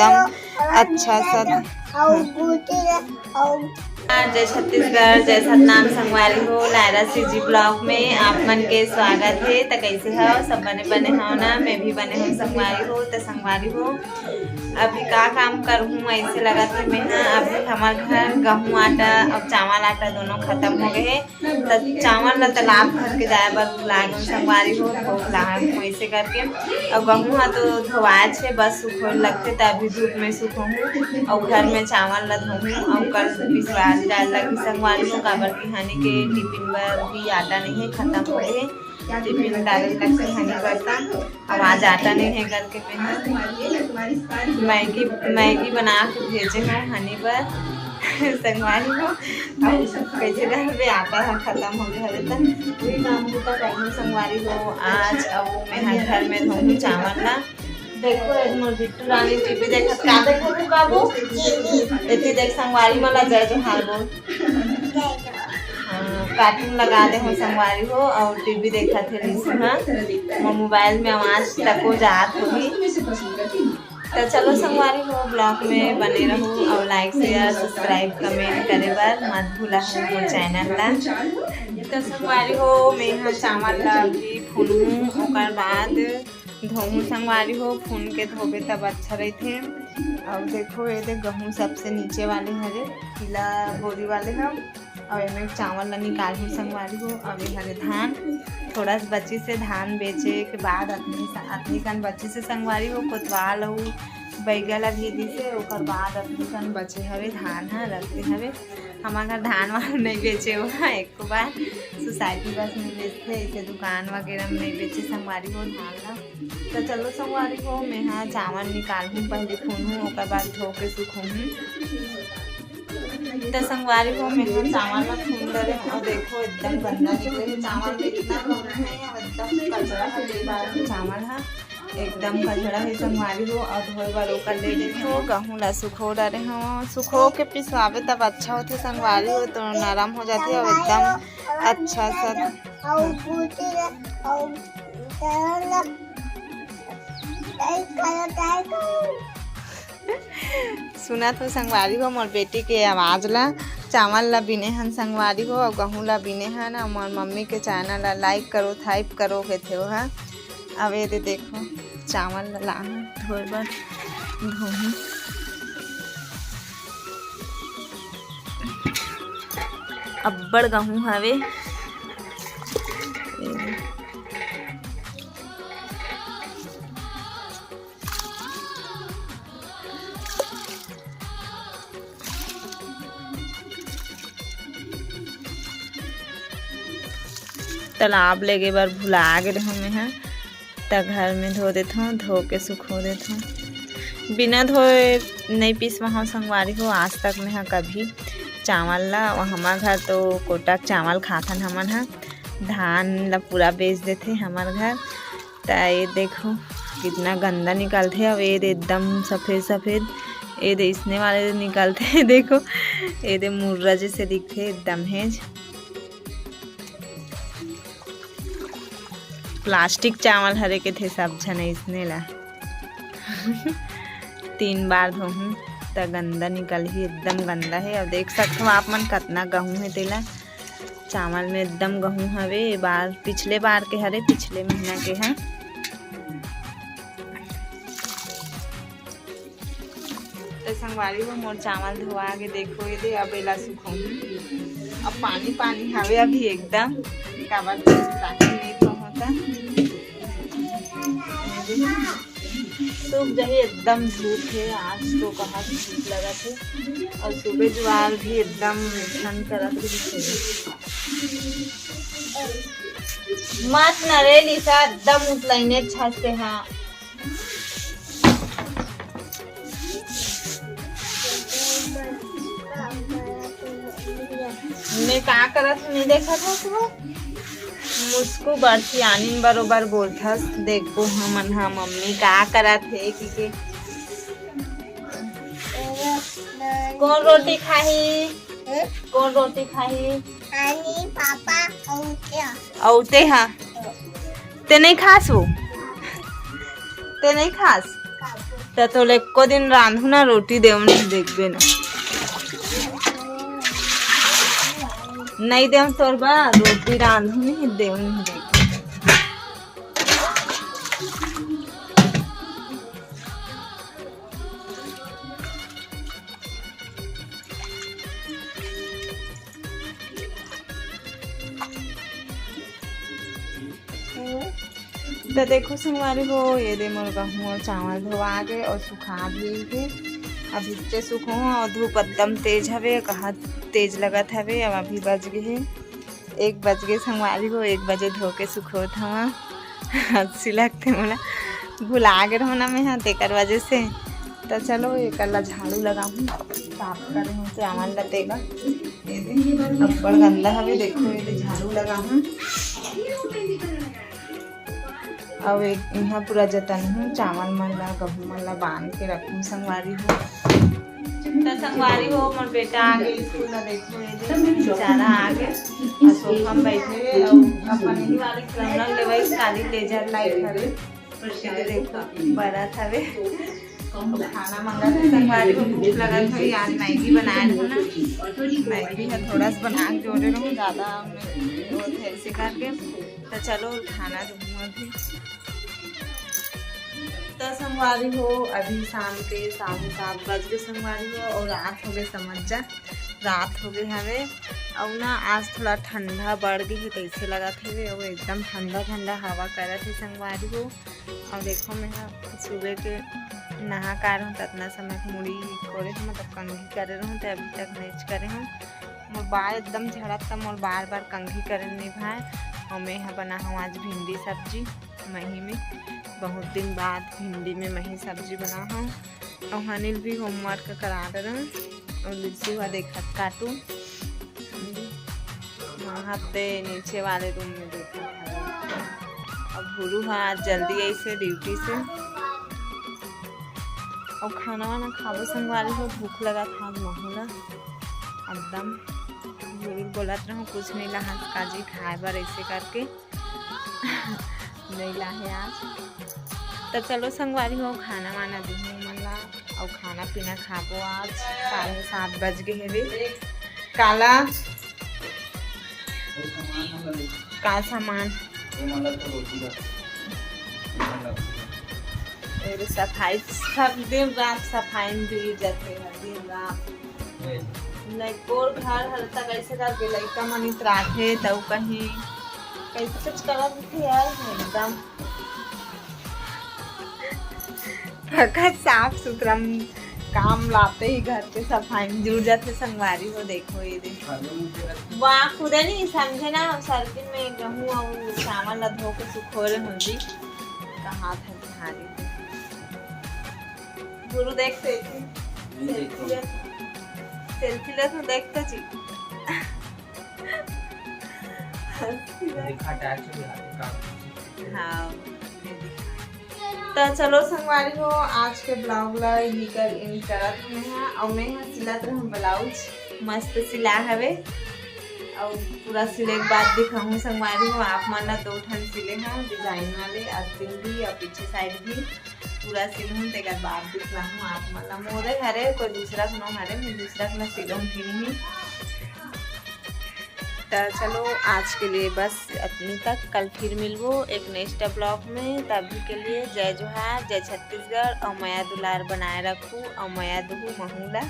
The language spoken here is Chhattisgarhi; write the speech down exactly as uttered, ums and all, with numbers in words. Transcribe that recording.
एकदम अच्छा सा। जय छत्तीसगढ़, जय सतनाम संगवारी हो, लायरा सीजी ब्लॉग में आप मन के स्वागत हे। त कैसे हो सब? बने बने हो ना? मैं भी बने हूँ संगवारी हो। त संगवारी हो, अभी का काम करहूँ ऐसे लगत हे मैं ह। अभी हमर घर गहूँ आटा अउ चावल आटा दोनों खत्म हो गए हे। त चावल ला तालाब भर के जाए बर भुला गेन संगवारी हो, धोक लाए हूँ ऐसे करके। अउ गहूँ ह तो धोवाच हे, बस सुखोए लगथे, त अभी धूप में सुखोहूँ। अउ घर में चावल ला धोहूँ, अउ कल पिसवाल जाए लगही संगवारी हो, काबर कि हनी के टिफिन बर भी आटा नहीं है, खत्म हो गए। टिफिन डाले लगथे हनी बर, त अब आज आटा नहीं है करके मैं ह मैगी, मैगी बना के भेजे हूँ हनी बर। संगवारी हो, अब कैसे घर में आटा ह खत्म हो गया है, त वही काम होता करहूँ संगवारी हो। आज अब मैं ह घर में धोहूँ चावल ला। देखो, एक मोर बिट्टू रानी टीवी देखत, का देखत हो बाबू? एती देख संगवारी मन ला जय जोहार बोल। हाँ, कार्टून लगा दे हो संगवारी हो, अउ टीवी देखत हे रिसु ह। मोर मोबाइल में आवाज तको जात होही। त चलो संगवारी हो, ब्लॉग में बने रहू अउ लाइक, शेयर, सब्सक्राइब, कमेंट करे बर मत भूला हो मोर चैनल ला। त संगवारी हो, मैं ह चावल ला अभी फूलहूँ, ओकर बाद धोहूँ संगवारी हो। फून के धोबे तब अच्छा रहिथे। अउ देखो, ये दे गहूँ सबसे नीचे वाले हरे, पीला बोरी वाले हम। अउ एमे चावल ला निकालहूँ संगवारी हो। अउ ये हरे धान, थोड़ा सा बचिस हे धान बेचे के बाद अतनी सा-, अतनी कन बचिस हे संगवारी हो। कोतवाल अउ बैगा ला भी दिस हे, ओकर बाद अतनी कन बचे हवे धान ह, रखे हवे। हमर घर धान वान नहीं बेचे हुआ एको बार, सोसाइटी बस में बेचथे, ऐसे दुकान वगैरह में नहीं बेचे संगवारी हो धान ला। त चलो संगवारी हो, मैं ह चावल निकालहूँ, पहले फूनहूँ, ओकर बाद धो के सुखोहूँ। त संगवारी हो, मैं ह चावल ला फून डरे हूँ। अउ देखो, एकदम गंदा निकले हे चावल, इतना गंदा है, एकदम कचरा है ये बार के चावल ह, एकदम कचरा है संगवारी हो। अउ धोए बर ओकर ले देथे, गहूँ ला सुखो डरे हूँ, सुखो के पिसवाबे तब अच्छा होथे संगवारी हो, तो नरम हो जाथे अउ एकदम अच्छा सा। सुनत हो संगवारी हो मोर बेटी के आवाज ला। चावल ला बिने हन संगवारी हो, अउ गहूँ ला बिने हन। अउ मोर मम्मी के चैनल ला लाइक करो, थाइप करो कथे हो। अब ये दे देखो, चावल ला लाहूँ धोए बर, धोहूँ। अब्बड़ गहूँ हवे। तालाब लेगे बर भुला गे रहूँ मैं ह, त घर में धो देथों, धो के सुखो देथों। बिना धोए नई पिसवाहूँ संगवारी हो, आज तक मैं ह कभी चावल ला। हमर घर तो कोटा के चावल खाथन हमन ह, धान ला पूरा बेच देथे हमर घर। त ये देखो कितना गंदा निकलथे। अब ये दे एकदम सफेद सफेद, ये दे इसने वाले निकलथे। देखो ये दे मुर्रा जैसे दिखथे एकदम हेज। प्लास्टिक चावल हरे के थे सब झन इसने ला। तीन बार धोहूँ त गंदा निकलही, एकदम गंदा है। अब देख सकते हो आप मन कतना गहूँ है तेला। चावल में एकदम गहूँ हवे, ए बार, पिछले बार के हरे, पिछले महीना के है। तो संगवारी हो, मोर चावल धोआ के देखो ये दे, अब एला सुखोहूँ। अब पानी पानी हवे अभी एकदम, काबर ताकि नहीं तो होता। सूख जाही, एकदम धूप है, आज तो कहाँ धूप लगत है। और सुबह जुआर भी एकदम ठंड करत रही है। मत न रे लिसा, एकदम उतलैने छासते हाँ। मैं का करत हूँ, नहीं देखत हस वो? मुस्कू बड़ सियानिन बरोबर बोलथस, देखो हमन हा मम्मी का करत हे कि के। कौन रोटी खाही? हैं? कौन रोटी खाही? नानी, पापा, अउ क्या? अउ ते हा? ते नहीं खास वो? ते नहीं खास? त तोले एको दिन रांधू ना, रोटी देव नहीं देखबे ना। नहीं देव तोर बा, रोटी रांधू नहीं देव नहीं देखबे। त देखो संगवारी हो, ये दे मोर गहूं अउ चावल धोवा गे अउ सुखा भी गे। अभी से सुखो अउ धूप एकदम तेज हवे, कहा तेज लगत हवे। अब अभी बज गे हे एक बज गे संगवारी हो, एक बजे धो के सुखोत हवा। हंसी लगथे मोला, भुला गे रहूं ना मैं ह, तेकर वजह से। त चलो, एकर ला झाड़ू लगाहूं, साफ करे हूं चावल ला तेला। ये दे, अब्बड़ गंदा हवे, देखो, ये दे झाड़ू लगाहूं। अउ एक इहां पूरा जतन हूं, चावल मन ला, गहूं मन ला बांध के रखूं संगवारी हो। त संगवारी हो, मोर बेटा आ गे स्कूल ला, देखो, ये दे बेचारा आ गे, अउ सोफा में बैठे हे, अउ अपन यही वाले खिलौना लेवाइस, काली लेजर लाइट हवे, ये देखो, बरत हवे। खाना मंगा के संगवारी हो, भूख लगत होही, आज मैगी बनाए हो ना, मैगी है थोड़ा सा बना के जोड़े रहूं, ज्यादा हमने वो थे ऐसे करके। तो चलो खाना दूंगा अभी। तो संगवारी हो, अभी शाम के साढ़े सात बज गए संगवारी हो, और रात हो गए, समझ जा, रात हो गए हवे। और ना आज थोड़ा ठंडा बढ़ गई है, कैसे लगत हवे, और एकदम ठंडा ठंडा हवा करत है संगवारी हो। और देखो, मैं ह सुबह के नहा के आए रहूं, त अतना समय के मुड़ी कोरे हूं, मतलब कंघी करे रहूं, त अभी तक नइच करे हूं। मोर बार एकदम झड़त, त मोर बार बार कंघी करे नहीं भाए। और मैं ह बना हूं आज भिंडी सब्जी, मही में बहुत दिन बाद भिंडी में मही सब्जी बना हूं। और अनिल भी होमवर्क करा दे रहे हैं, और लिसू ह देखत कार्टून। वहाँ पे नीचे वाले रूम में देखा था। अब भुरू हा आज जल्दी आई से ड्यूटी से। अब खाना वाना खाबो संगवारी हो, भूख लगा था आज महू ला एकदम। भुरू बोलत रहूं कुछ नहीं ला, हंस काजी खाए बर ऐसे करके नहीं ला है आज। तो चलो संगवारी हो, खाना वाना दूहूं मन ला, और खाना पीना खाबो आज। साढ़े सात बज गए हवे। काला का सामान? ये सफाई, सब दिन रात सफाई में जुड़ जाते हैं, दिन रात। नहीं, कोर घर हर तक ऐसे करके लइका मन इतराथे, तब कहीं कैसे कुछ करत थे यार, एकदम फकत साफ सुथरा काम लाते ही घर के सफाई में जुड़ जाते संगवारी हो। देखो ये दे, वाह, खुदे नहीं समझे ना, हम सर्दी में गहूं और चावल ला धो के सुखोरे हो जी, कहा था बिहारी। गुरु देख सेल्फी, नहीं देखो। सेल्फी ले, सेल्फी ले तो देखते जी। देखा टैक्स भी हाथ काम। हाँ। तो चलो संगवारी हो, आज के ब्लॉग ला इही कर एंड करत हूँ मैं हा। और मैं हा सिलत रहूँ ब्लाउज, मस्त सिला हवे। और पूरा सिले के बाद दिखाऊँ संगवारी हो आप मन ला, दो ठन सिले हूँ डिजाइन वाले, आस्तीन भी और पीछे साइड भी पूरा सिलहूँ, तेकर बाद दिखलाहूँ आप मन ला। मोरे हरे, कोई दूसरा के नो हरे, मैं दूसरा के ला सिलहूँ भी नहीं। तो चलो आज के लिए बस इतनी तक, कल फिर मिलबो एक नेक्स्ट ब्लॉग में। तभी के लिए जय जोहार, जय छत्तीसगढ़ और मया दुलार बनाए रखू और मया दुहू महू ला।